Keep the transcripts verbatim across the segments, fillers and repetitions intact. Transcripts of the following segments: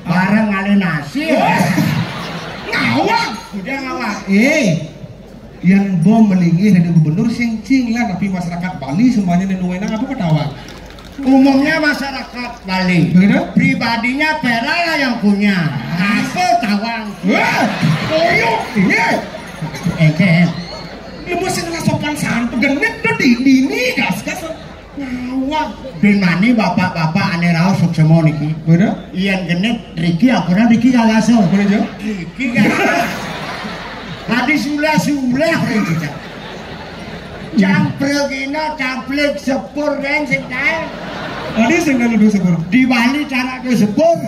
Bareng ngalih nasi. Ngawag. Udah ngawag. Eh, yang bom melinggih dari gubernur sing cing lah, tapi masyarakat Bali semuanya nenuin apa ketawa. Umumnya masyarakat Bali. Begitu? Pribadinya Pera lah yang punya. Apa tawang? Wah, koyok. Iya. Engke. Lu mesti ngelah sopan santun, genit tuh di dini gas gas. Ngawag. Bin mani bapak-bapak ane rauh suksema niki. Bener? Yen genit riki ampun riki kagasa. Bener, Jo? Riki kagasa. Adi sulah-sulah riki. Campregina, campleg sepur kan sing kae. Adi sing nuduh sepur. Di Bali cara ke sepur.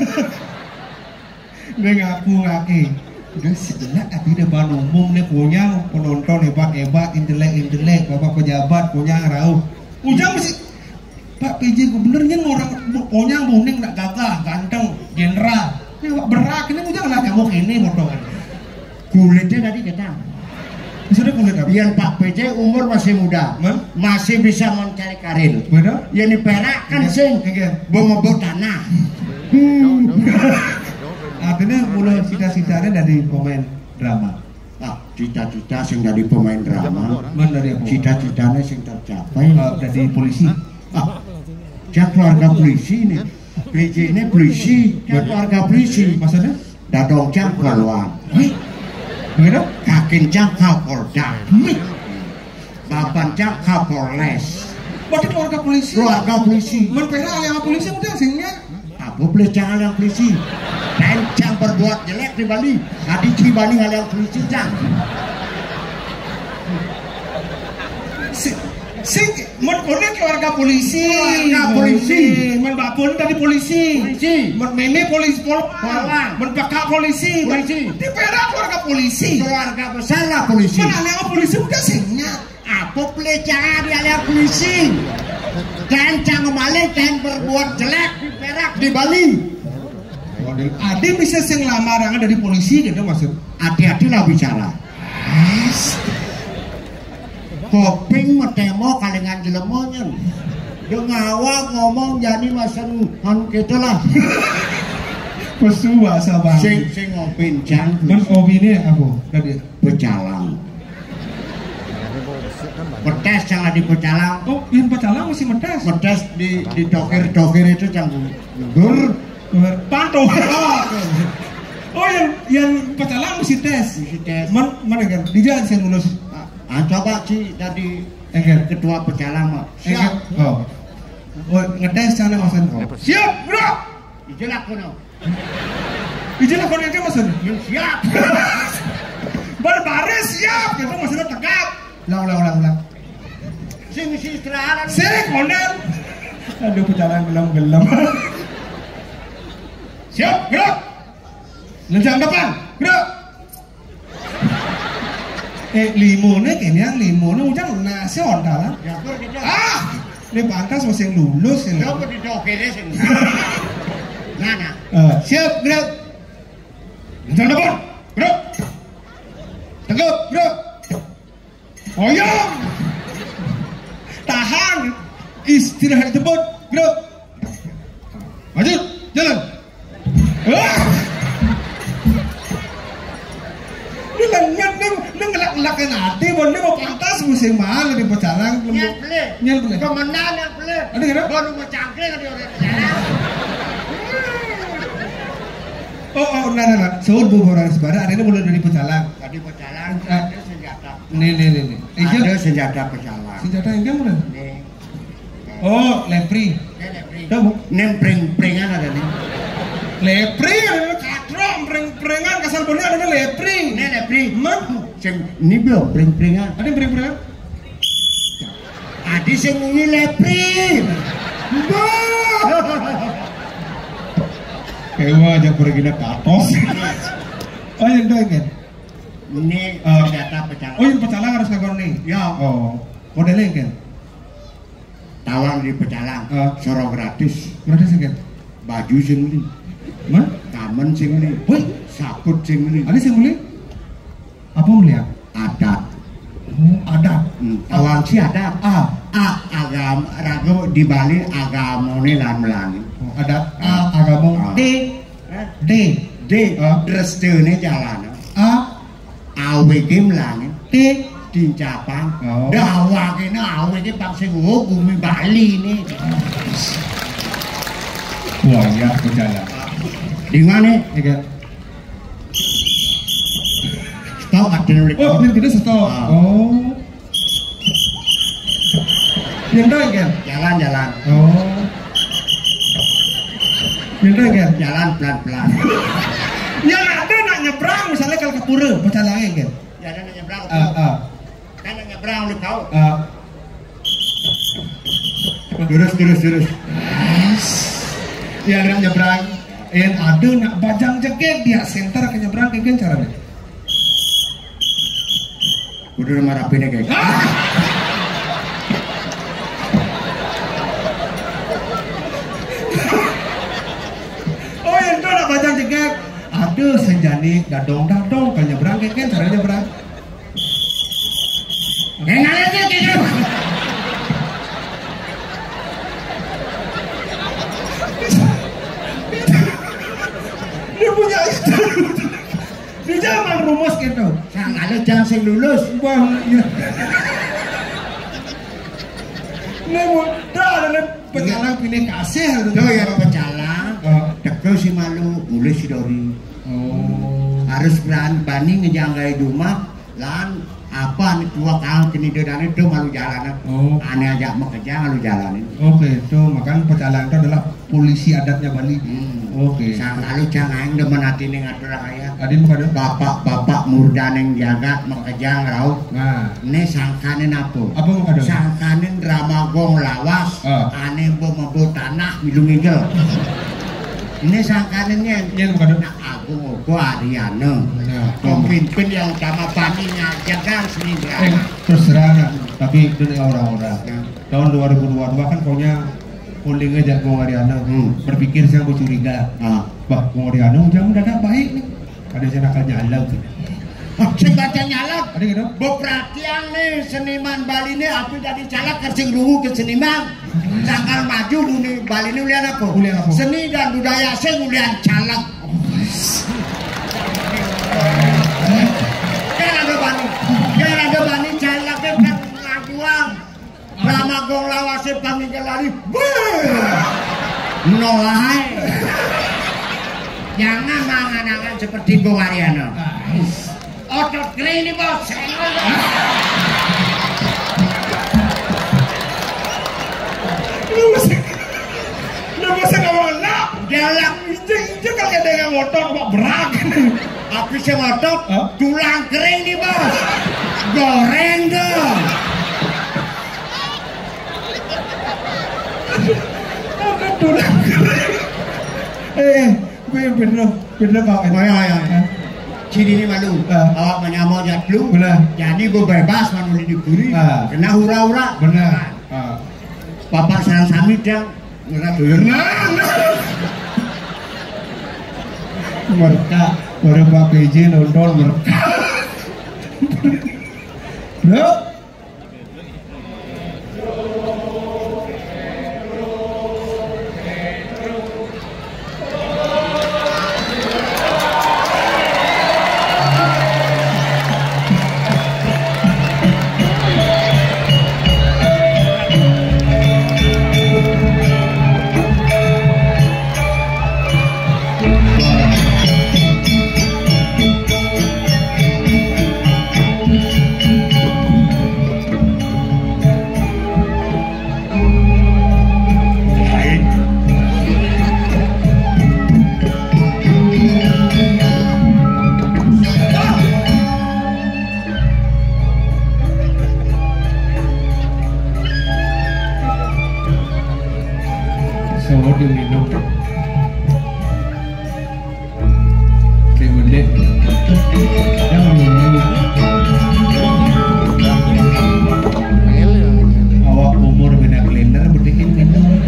Ning aku ngake. Udah sejenak ati depan umum nih, punya penonton hebat-hebat, intelek-intelek, bapak pejabat punya rauh. Ujang mesti Pak P J gubernur nyen orang punya, buning, nak gagah, ganteng, jenderal. Ini Pak berak ini, ujang lah nyamuk ini potongan. Kulitnya tadi ketang. Sudah kulit apa? Yang Pak P J umur masih muda, men? Masih bisa mencari karir. Betul? Yang di Perak kan sing bemebot tanah. Hmm. Artinya mulai cita-citanya dari pemain drama. Ah, cita-cita sing dari pemain drama. Man dari apa? Cita-citanya sing tercapai. Eh, dari polisi. Ah, dia keluarga polisi nih. P J ini polisi, dia keluarga polisi. Maksudnya? Dadong cang keluar. Hei? Begitu? Kakin cang Kapolda. Hei? Bapan cang Kapolres. Berarti keluarga polisi. Keluarga polisi. Men Perak yang polisi udah singnya. Apa boleh cang yang polisi? Dan cang berbuat jelek di Bali. Adi cibani yang polisi cang. Sing, sing, men kono keluarga polisi. Keluarga polisi. Men bapun tadi polisi. Polisi. Men meme polisi pol. Polwan. Men pekak polisi. Polisi. Di Perak keluarga polisi. Keluarga besar lah polisi. Men alih polisi udah singnya. Apa pelecehan di alih polisi? Dan cang maling dan berbuat jelek di Perak di Bali. Adi bisa sing lamaran dari polisi gitu maksud. Hati-hatilah bicara. Koping metemo kalingan jelema nyen. Dia ngawag ngomong jani masen anu kita lah. Pesu bahasa Bali. Sing sing ngopi cang. Men kopi ini apa? Tadi pecalang. Petes cang di pecalang. Oh, yang pecalang mesti metes. Metes di di tokir-tokir itu cang. Gur. Panto. Oh, yang yang pecalang mesti tes. Mesti tes. Men, mana kan? Di jalan saya lulus. Ah, coba si tadi ketua pecalang mah. Siap. Oh. Oh, ngetes sana maksudnya. Oh. Siap, bro. Ijelak kono. Ijelak kono itu maksudnya. Yang siap. Berbaris siap, gitu maksudnya tegap. Ulang, ulang, ulang, ulang. Sing si istirahat. Sing konden. Aduh, pecalang gelem-gelem. Siap, gerak. Lencang depan, gerak. Eh, limone kene yang limone ujang nasi ontalan. Ya, apa gitu? Ah, ini pantas masih lulus ini. Coba di dokere sing. Nah, nah. Eh, siap, gerak. Lencang depan, gerak. Tegap, gerak. Oyong. Tahan. Istirahat jemput, gerak. Maju, jalan. Wah. Ini lengan nih, ini ngelak-ngelakin hati, bon, ini mau pantas musim mahal di pecalang. Nyet beli. Nyet beli. Pemenang nyet beli. Ada kira? Baru mau cangkring di orang pecalang. Oh, oh, nah, nah, nah. Sahur bu orang sebarang, ada ini mulai dari pecalang. Tadi pecalang, ada senjata. Nih, nih, nih, nih. Ada senjata pecalang. Senjata yang mana? Nih. Oh, lepri. Ini lepri. Tahu? Nempreng-prengan ada nih. Lepri, ada katrok, preng-prengan, kasar bener ada lepri. Ini lepri. Mah? Sing ini belum preng-prengan. Ada yang preng-prengan? Adi sing ini lepri. Mbah. Kayak aja pergi nak katos. Oh, yang doang kan? Ini senjata pecalang. Oh, yang pecalang harus ngagor nih. Ya. Oh, modelnya kan? Tawang di pecalang. Ah. Soro gratis. Gratis kan? Baju sing beli. Mah? Tamen sing beli. Wih, saput sing beli. Ada sing beli? Apa beli ya? Adat. Oh, adat. Hmm, tawang si adat. Ah. Ah, agama, ragu di Bali agamane lan melani. Oh, adat. Ah, Kamu Ah. D. Hah? D. D. Ah. Drestene jalan. A. Awege mlane. T. Dincapang. Oh. Dah awake ne awake bangsa gumi Bali ne. Wayah berjalan. Di mana? Iya. Stop, ada nulis. Oh, ini kita stop. Ah. Oh. Pindah, kan? Jalan, jalan. Oh. Pindah, kan? Jalan pelan-pelan. Ya, ada nak nyebrang, misalnya kalau ke pura, pecalangan, kan? Ya, ada nak nyebrang. Ah, ah. Kan nak nyebrang, lu tahu. Ah. Lurus, lurus, lurus. Ya, ada nak nyebrang. Yang ada nak bajang jeget, dia center ke nyebrang, kan caranya? Udah marah pindah, guys. Oh, yang tu nak bajang jeget. Ada senjani dadong-dadong ke nyebrang, kan caranya nyebrang. Ngenal aja gitu. Dia punya itu. Di zaman rumus gitu. Nah, kalau jangan sing lulus. Wah, iya. Ini mau dah ada pecalang pilih kasih. Tuh ya pecalang. Ah. Teko si malu, mulai si Dori. Oh. Harus berani bani ngejanggai rumah, lan apa nih tua kang kini dia dane do malu jalanan. Oh. Ane aja mekeja malu jalanin. Oke, itu makanya pecalang itu adalah polisi adatnya Bali. Hmm. Oke. Sangka lu jangan demen hati nih ngatur raya. Adin bukan ada? Bapak-bapak murda neng jagat mekeja ngerauh. Nah. Ini sangkanin apa? Apa mau ada? Sangkanin ramagong lawas. Ah. Ane bo mebo tanah milu ngigel. Ini sangkanin nyen. Nyen mau ada? Nak Agung Ogo Ariana. Nah, pemimpin yang utama bani ngajakan seni Eh, drama. Terus terang, tapi itu nih orang-orang. Ya. Tahun dua ribu dua puluh dua kan pokoknya polling aja Agung Ariana. Hmm. Berpikir saya mau curiga. Ah. Wah, Agung Ariana udah mendadak baik nih. Ada saya nakal nyala gitu. Sing baca nyalak. Ada gitu? Beperhatian nih seniman Bali nih, apa jadi caleg kersing rungu ke seniman. Tanggal maju bumi Bali ini ulian apa? Ulian apa? Seni dan budaya sing ulian caleg. Kan ada bani, kan ada bani caleg kan ngajuang. Ramagong lawase paminggal lali. Weh. No ae. Jangan mangan-angan seperti Gung Ariana. Otot kering nih, Bos. Lu mesti, lu mesti ngomong lah. Jalan injek-injek kalau ada yang ngotot, wah, berak. Habis yang ngotot, Hah? Tulang kering nih, Bos. Goreng dong. Apa tulang? Eh, gue yang bener, bener kok. Oh, ya, ya, ya. Sini ini malu. Ah. Awak menyamar jadlu. Benar. Jadi gue bebas manulis di buri. Ah. Kena hura-hura. Benar. Ah. Bapak sarang sami dia ngerti. Benar. Mereka, baru Pak P J nonton mereka. Bro, Solo diminum. Kayak gede. Yang minum. Awak umur beda kalender, bedikin minum.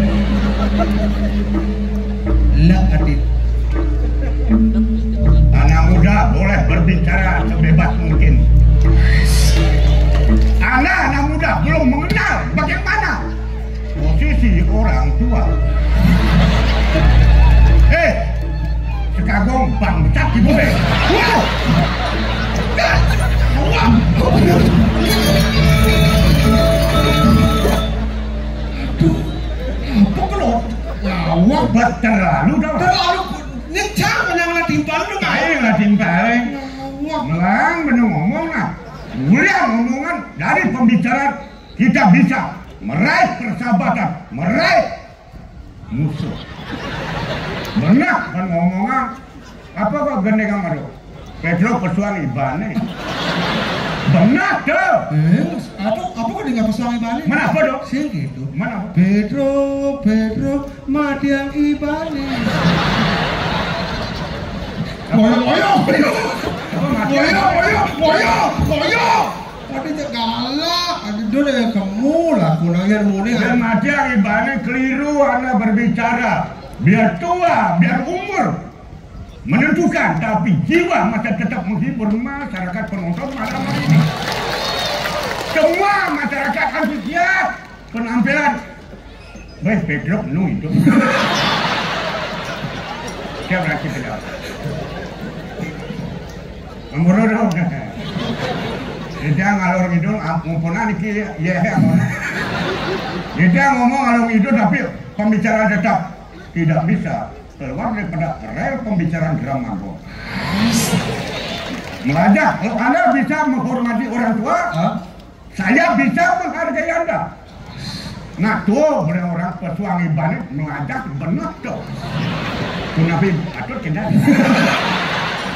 Lah, Adit. Anak muda boleh berbicara sebebas mungkin. Anda, anak muda, belum mengenal bagaimana posisi orang tua. Cat di bumi. Wah. Wah. Aduh, apa kalau ngawak? Buat terlalu dah. Terlalu nyejang, yang lah timpal lu, Pak. Ayo lah timpal. Ngawak. Melang bener ngomong lah. Mulia ngomongan dari pembicaraan kita bisa meraih persahabatan, meraih musuh. Benar kan ngomongan? Apa kok gendeng sama lu? Pedro pesuang ibane. Benar tuh. Eh, apa apa kok dia pesuang ibane? Mana apa dong? Sing gitu. Mana apa? Pedro, Pedro, matiang ibane. Koyo, koyo, koyo. Apa mati? Koyo, koyo, koyo, koyo. Tadi cek galak, aduh dulu ya kamu lah, kunangnya muni. Dan mati ibane keliru, Anda berbicara. Biar tua, biar umur menentukan, tapi jiwa masih tetap menghibur masyarakat penonton malam hari ini. Semua masyarakat antusias penampilan. Weh, Pedro, nu itu. Siap lagi tidak. Nomor dong. Kita ngalor ngidul, ah, ngomponan iki, ya, ya, ngomong. Kita ngomong ngalor ngidul, tapi pembicaraan tetap tidak bisa keluar daripada rel pembicaraan drama gua. Melajah, kalau Anda bisa menghormati orang tua, hah? Saya bisa menghargai Anda. Nah, tuh, boleh orang pesuang ibane melajah bener tuh. Kunapi atur kendali.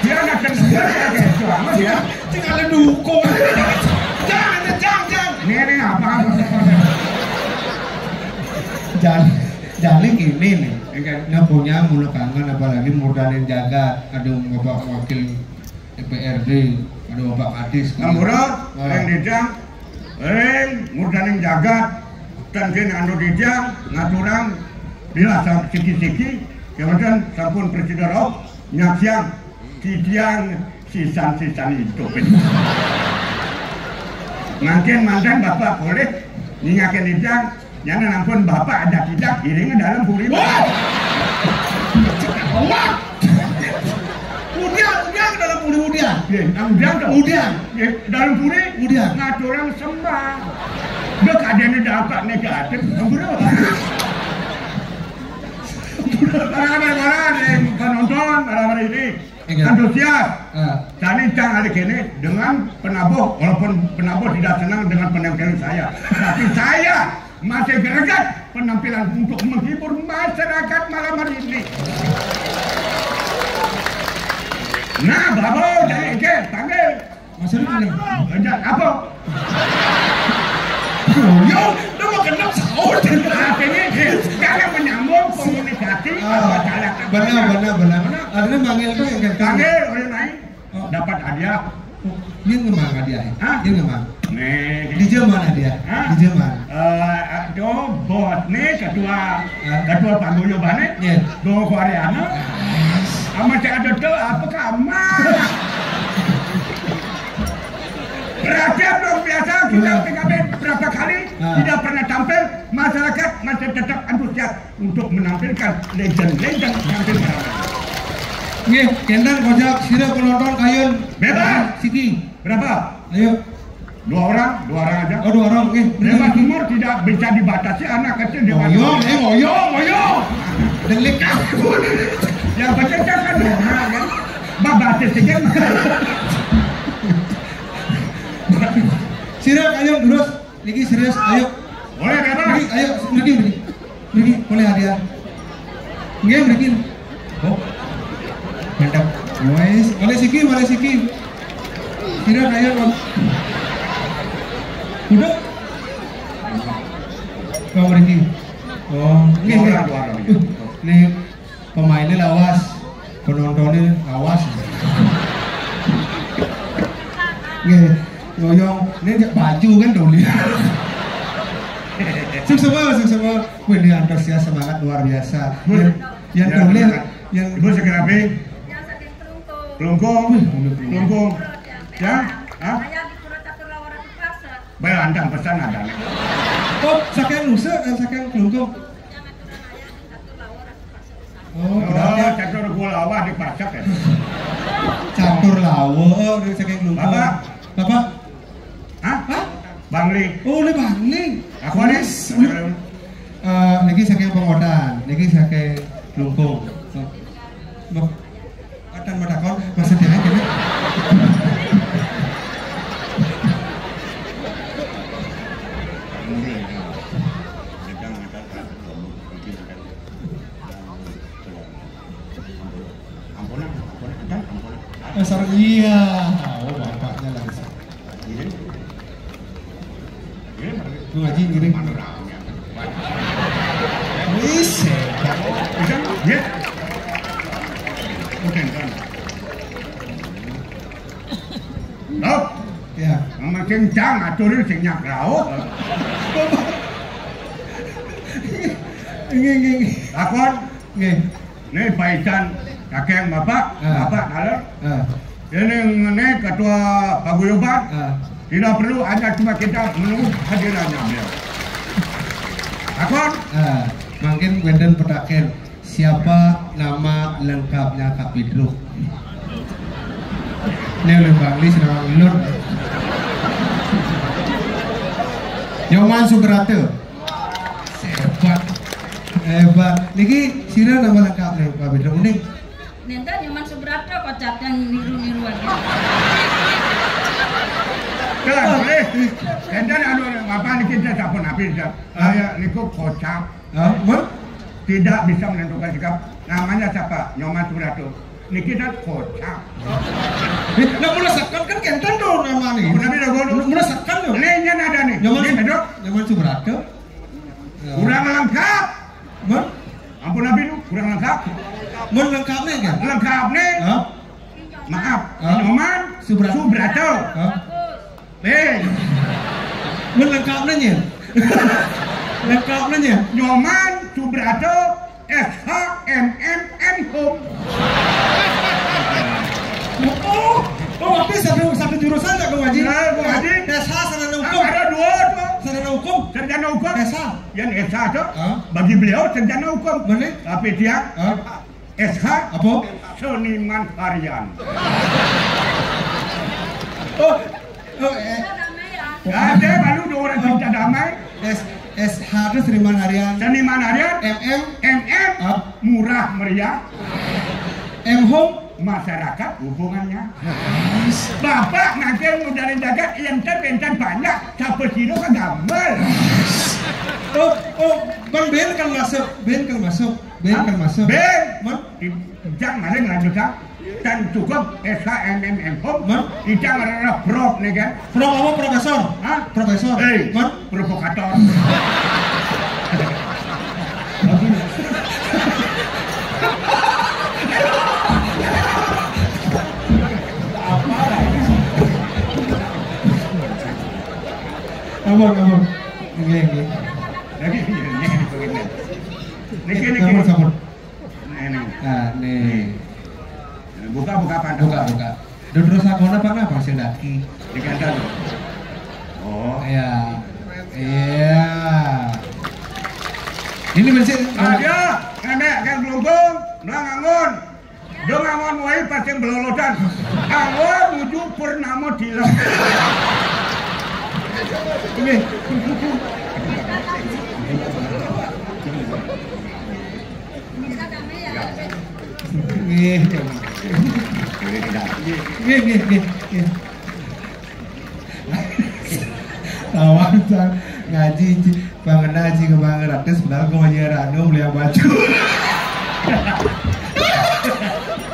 Dia nggak kenal, dia kayak suami dia. Tinggal dukung. Jangan, jangan, jangan. Ini, ini apa? Jangan. Jadi gini nih, ya kan? Nah, punya mulu kangen, apalagi Murdanin Jagat, aduh, Bapak Wakil D P R D, aduh, Bapak Kadis. Nah, murah, nah. Yang dijang, ring, Murdanin Jagat, dan kini anu dijang, ngaturang, bila sam-, siki-siki, kemudian sampun presiden roh, nyaksiang, titiang, sisan-sisan hidup. Mungkin mantan Bapak boleh, ningakin dijang, Nyana nampun bapak ada tidak iring dalam puri. Wah! Wah! Udian, udian ke dalam puri udian. Ya, udian tuh. Udian. Ya, dalam puri udian. Ngaturang sembah. Dek ada ini dapat negatif, ampun. Para-para yang penonton, para-para ini. Iya. Antusias. Ah. Tadi cang hari kene dengan penabuh, walaupun penabuh tidak senang dengan penampilan saya, tapi saya masih greget penampilan untuk menghibur masyarakat malam hari ini. Nah, Babo, jadi ke panggil. Maksudnya gini. Enggak apa. Yo, lu mau kenal sahur. Artinya, eh, jangan menyambung komunikasi. Ah, apa salah. Benar, benar, benar. Benar. Artinya manggil tuh yang kan. Panggil orang lain. Oh. Dapat hadiah. Oh, ini ngemang hadiah. Hah? Ini ngemang. Nih. Di Jerman hadiah. Hah? Di Jerman. Eh, itu bos nih, ketua, hah? Ketua paguyuban nih. Iya. Go Koreana. Sama cak ada tuh, apa kamar? Rakyat luar biasa, kita, iya, P K B berapa kali, ah, tidak pernah tampil, masyarakat masih tetap antusias untuk menampilkan legend-legend tampil malam. Nggih, kendang kojak sira penonton kayun. Bebas. Siki. Berapa? Ayo. Dua orang, dua orang aja. Oh, dua orang, nggih. Bebas umur tidak bisa dibatasi, anak kecil dewasa. Oyong, eh, oyong, oyong. Delik. Yang penting kan normal, kan? Babatis aja. Sira, ayo, terus. Niki serius, ayo. Boleh, Bapak. Niki, ayo, niki, niki. Niki, boleh hadiah. Nggih, niki. Oh. Mantap. Wes, boleh siki, boleh siki. Kira kaya kok. Udah. Kau niki. Oh, nggih, nggih. Ora, ora, ora. Uh, nih. Pemainnya lawas, penontonnya lawas. Nggih, ngoyong, ini cek baju kan doli. Sukses, sukses. Wih, ini antusias, semangat luar biasa. Bun, yang, yang ya, doli, silakan. Yang Ibu segera, Pi. Kelungkung. Wih, kelungkung. Kelungkung. Ya? Hah? Bayar antang pesan ada nih. Oh, saking Nusa, eh, saking Kelungkung. Oh, oh, berarti catur gua awah dipacak ya. Catur Lawe, oh, saking Klungkung. Bapak. Bapak. Hah? Hah? Bangli. Oh, le Bangli. Aku ada. Wis, wis. Eh, niki saking Pengotan, niki saking Klungkung. Mbok, kadang mau takon, maksudnya gini. Ampunan, ampunan, ada ampunan. Dasar iya. Oh, bapaknya langsung. Ini. Ini mana? Lu ngaji gini. Mana orangnya? Wis, hebat. Bisa? Ya. Oke, kan. Loh, ya. Nama kencang, aturin sing nyakrau. Nggih, nggih, nggih. Takon. Nggih. Nih, Pak Ican, kakek bapak, ah, bapak ngalor. Ah. Ini, ini ketua paguyuban. Ah. Tidak perlu, hanya cuma kita menunggu hadirannya beliau. Takon? Ah, mungkin wenten petaken. Siapa nama lengkapnya Kak Pedro? Ini oleh Bang Lis, nama Lur. Nyoman Subrata. Hebat. Hebat. Niki sira nama lengkap nih, Pak Pedro? Mending. Nenten Nyoman Subrata, kocap dan niru-niru aja. Kan, eh, enten anu, apa niki, enten sampun habis, enten. Ah. Saya niku kocap. Hah? Mun? Tidak bisa menentukan sikap. Namanya siapa? Nyoman Subrata. Niki kan kocap. Eh, lah mula seken kan kenten to namane. Ampun, tapi lho, ngono. Mula seken lho. Ini, ini ada nih. Nyoman Ini Su-, bedok. Nyoman Subrata. Ya. Kurang lengkap. Mun? Ampun, tapi lu kurang lengkap. Mun lengkapnya kan? Lengkapnya. Hah? Maaf. Hah? Nyoman Subra-, Subrata. Hah? Eh. Mun lengkapnya, Nyin. Lengkapnya, Nyin. Nyoman Subrata, S H, M M, M Hum. Oh, oh, tapi satu, satu jurusan tak, Bang Haji? Nah, Bang Haji. S H sarjana hukum. Ada dua tuh. Sarjana hukum. Sarjana hukum. S H. Yang S H tuh, hah? Bagi beliau sarjana hukum. Mana? Tapi dia, hah? S H. Apa? Seniman harian. Oh, oh, eh. Ada baru dua orang cinta damai. S, S H itu seniman harian. Seniman harian. M M. M M. Apa? Murah meriah. M Hum. Masyarakat hubungannya. Bapak nanti modalin dagang, yang ter-, yang ter-, banyak. Siapa sih lo kan gambar? Oh, oh, Bang Ben kan masuk, Ben kan masuk. Ben kan masuk. Ben. Mon? Ijang maling lanjut, ha? Dan cukup S H M M M Hum. Mon? Ijang adalah prof nih kan? Prof apa, profesor? Hah? Profesor. Eh, Mon? Provokator. Abang, abang. Nggih, nggih. Lagi, nggih, nggih, nggih. Niki, niki. Sampun, sampun. Nah, ini. Nah, nih. Buka, buka apa? Buka, buka. Duh, terus aku apa, apa sih daki? Dikandang. Oh. Iya. Iya. Ini masih Ah, dia, nenek kan gelunggung, nang angon. Dia ngangon wae pas yang belolotan. Angon nuju purnama dilem. Ini. Nggih. Nggih, nggih, nggih, nggih. Tawang, Cang. Ngaji, Ci. Pangena, Ci, kemang ratus, padahal kau aja rano beli baju.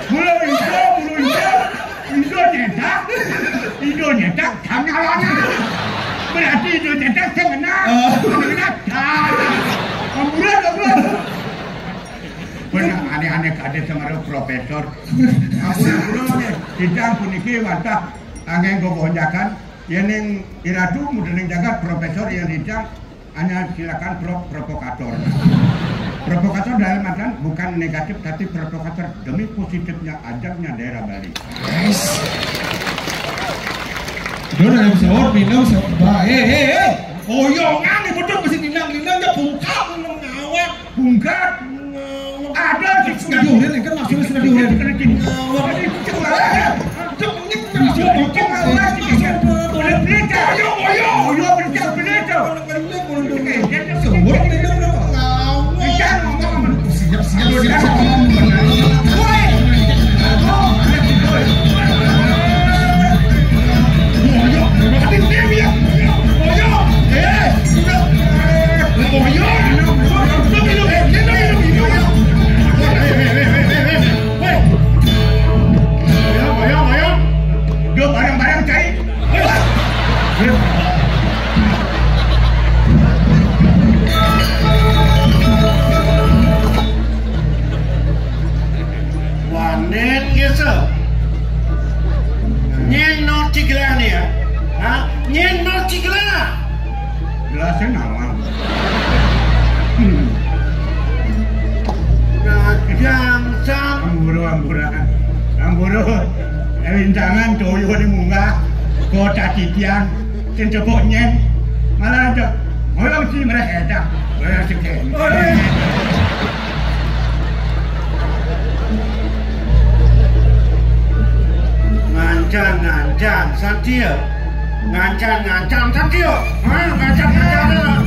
Mula ijo, mula ijo. Ijo nyetak. Ijo nyetak, tang nyalana. Berarti ijo nyetak, sing kena. Oh. Sing kena, tang. Ambulan, ambulan. Bener, aneh-aneh kade sama profesor. Ampun, ampun, nih. Kita puniki wantah angin gogonjakan. Yening iratu mudening jagat profesor yang tidak hanya silakan pro-, provokator. Provokator dalam artian bukan negatif tapi provokator demi positifnya ajaknya daerah Bali. Yes. Dona yang sahur minum seba. Eh, eh, eh. Oyongan nih, betul mesti nindang-nindang ya bungkam minum ngawak. Bungkam. Ada sih. Sudah diurin, kan maksudnya sudah diurin. Kena gini. Wah, ini cek lah. Cek, ini cek lah. Cek lah. Boleh beli, Cak. Ayo, ayo. Ayo, beli, Cak, beli, Cak. Oke, dia tuh. Semua ini udah. Bisa ngomong. Siap, siap, siap. Woi. Wanen gesa. Nyen no cigla ni ya. Ha? Nyen no cigla. Gelasnya nawang. Nah, jam sam. Amburu, ambura. Amburu. Rintangan toyo ni munggah. Kota titian. Sing tepuk nyen. Malah ada. Orang sini mereka dah. Orang sini. Ngancan-ngancan santia. Ngancan-ngancan santia. Ha, ngancan-ngancan.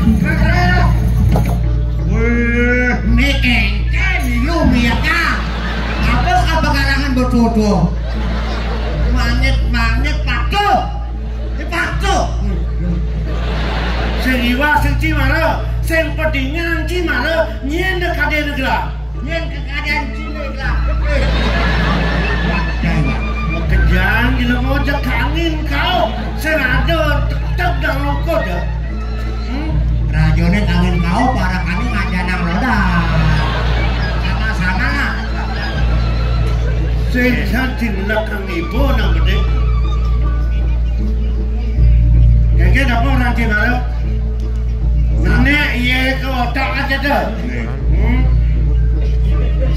Wih, ni engken lu miak ah. Apa ka pekarangan betul-betul? Mangit-mangit patuh. Dipaksa. Sing iwak sing cimara, sing pedingan cimara, nyen dek kadé negara. Nyen kekadéan cimara. Kejang gila ngojek kangin kau, sing ada tetep dah longkot ya. Hmm? Rajoné kangin kau, para kami ngajak nang roda. Sama-sama lah. Sing santi melakang ibu nang gede. Kengken apa orang Cimara? Nenek iye ke otak aja dah. Hmm?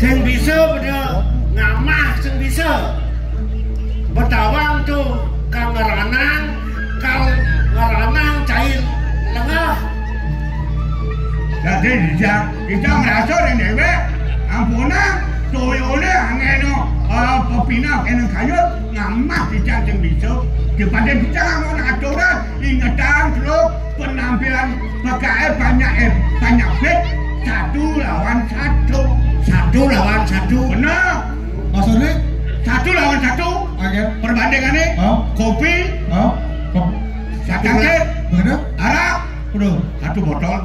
Sing bisa beda ngamah sing bisa. Betawang tu kang ngeranang, kang ngeranang cair lengah. Jadi dijak, kita merasa yang dewek, ampunang, tuyulnya angeno, uh, pepinah kena kayut, ngamah dijak sing bisa. Daripada dijak mau aturan, ingetan terus penampilan pakai banyak eh, banyak bet, satu lawan satu. Satu lawan satu. Benar. Maksudnya? Satu lawan satu. Oke. Perbandingannya, oh, kopi, oh, kopi. Satu. Begitu? Arak. Udah. Satu botol.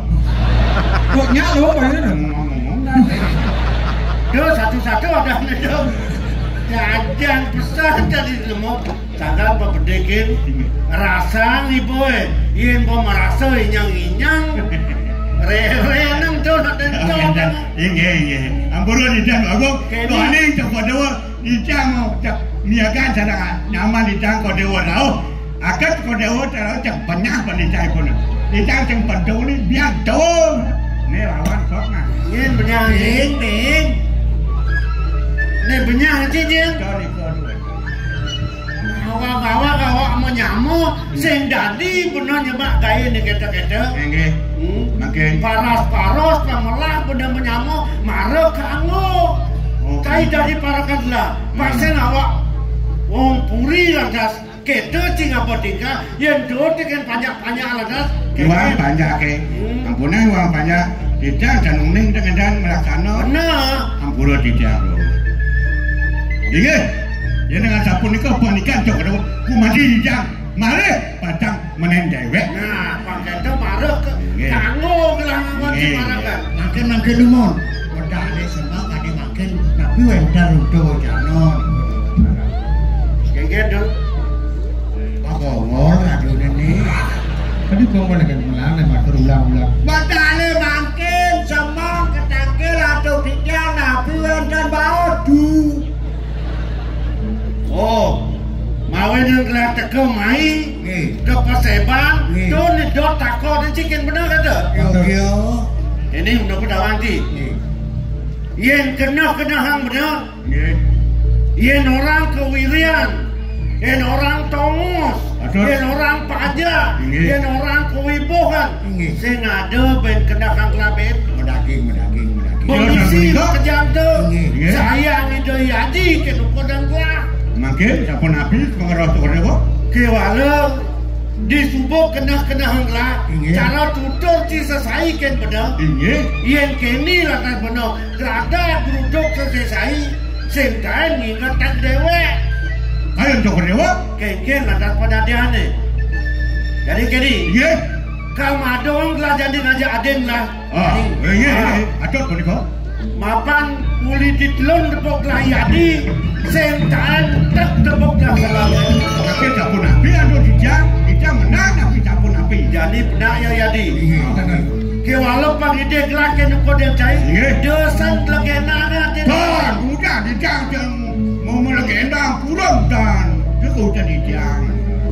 Kok nyak lo apa ini? Ngomong-ngomong. Tuh, satu-satu ada nih, tuh. Jajan pesan dari lemot. Sangkan pepedikin. Rasang ibu eh. Yen po merasa inyang-inyang. Rere nang tuh nak dencok. Inggih, inggih. Ampura didan, Agung. Kene. Kok ini coba dewa. Ijang mau cak niaga cara nyaman ijang kau dewa rauh. Akat kau dewa rauh cak banyak pun ijang pun. Ijang sing penting ni biar tahu. Ni lawan sok nah. Yen benyang. Ding, ding. Ni benyang cincin. Kau ni kau dua. Awak-awak awak menyamo sing dadi bener nyemak gaye ni kata-kata. Inggih. Hmm. Makin. Paras-paros pamelah bener menyamo mara kanggo. Oh. Kai dadi parakan lah. Pasien awak wong puri lantas kita cing apa tingkah, yen do tekan panjak-panjak lantas. Wah, panjak ke. Hmm. Ampunang wah panjak. Tidak dan uning dengan dan melaksana. Benar. Ampura tidak. Inggih. Yen dengan sapunika panikan cok ku mati ijang. Malih padang menen dewek. Nah, pangkento mareh ke kanggo gelang. Nggih. Mangkin-mangkin numun. Wedane sembah kadi mangkin nabi wénten ruda wacana. Nggih, nggih, Dul. Apa ngol radione ni? Tadi kok mana kan melane matur ulang-ulang. Wedane mangkin semong ketangkil atuh titiang nabi wénten baodu. Oh, mawe nang kelah teka mai. Nggih. Ke paseban, nggih, to nyedot takon cikin bener kata? Yo, yo. Ini menurut dawanti. Nggih. Yen kena-kena hang bener. Nggih. Yen orang kewirian, yen orang tongos, betul, yen orang pajak, nggih, yen orang kewibohan. Nggih. Sing ada ben kena hang kelabet. Medaging, medaging, medaging. Kondisi makejang tu, inggih, sayang Ida Yadi kén ukur dan gelah. Mangkin sapunapi pangertos Cokor Déwa? Kéwala di suba keneh-keneh gelah, inggih, cara tutur sesai kén bena. Inggih. Yén kéné lantas bena, rada gruduk sesai, sing taén ngingetang déwék. Kayun Cokor Déwa? Kénkén lantas padadiané. Jadi kéné. Inggih. Kal madong gelah jani ngajak adin lah. Ah, inggih, inggih. Atur punika. Mapan uli ditelun tepuk gelah Yadi, sing taén tek tepuk gelah salam. Tapi sapunapi anu titiang, titiang menang tapi sapunapi. Jani penak ya Yadi. Inggih. Kéwala pang idih gelah kén ukur dan cai. Inggih. Dosan legenda ati. Pan, udah titiang mau legenda purun dan. Cukup titiang.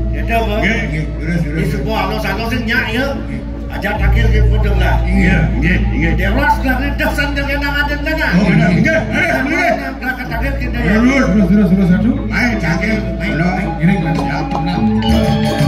Ya dah, Bang. Inggih, inggih. Terus, terus. Di sebuah alos-alos nyak ya. Ajak takir ke pudung lah. Inggih, inggih, inggih. Dewas lah ni dah sandal kena adat kena. Oh, benar. Inggih, inggih, inggih. Belakang takir kita ya. Terus, terus, terus, terus, satu. Main takir, main, main. Ngiring, main. Ya, benar.